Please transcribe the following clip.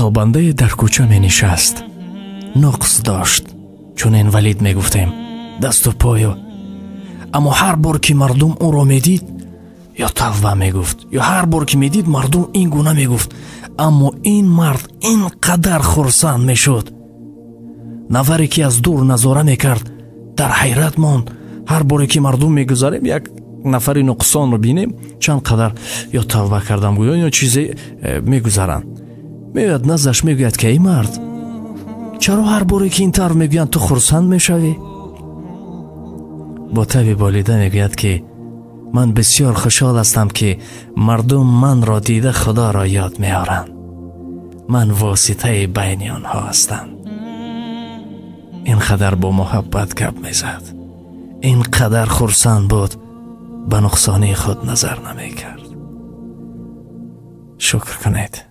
Талбандае дар кӯча менишаст. Нуқс дошт, чун инвалид мегуфтем, дасту пою. Аммо ҳар бор ки мардум ӯро медид, ё тавба мегуфт, ё ҳар бор ки медид мардум ин гуна мегуфт. Аммо ин мард ин қадар хурсанд мешуд. Нафаре ки аз дур назора мекард, дар ҳайрат монд. Ҳар боре ки мардум мегузарем, як нафари нуқсонро бинем, чанд қадар ё тавба кардам гӯё, ё чизе мегузаранд. Меояд наздаш, мегӯяд ки эй мард, чаро ҳар боре ки ин тавр мегӯянд, ту хурсанд мешавӣ? Бо таби болида мегӯяд ки ман бисёр хушҳол ҳастам, ки мардум манро дида Худоро ёд меоранд. Ман воситаи байни онҳо ҳастам. Ин қадар бо муҳаббат гап мезад, ин қадар хурсанд буд, ба нуқсонии худ назар намекард. Шукр кунед.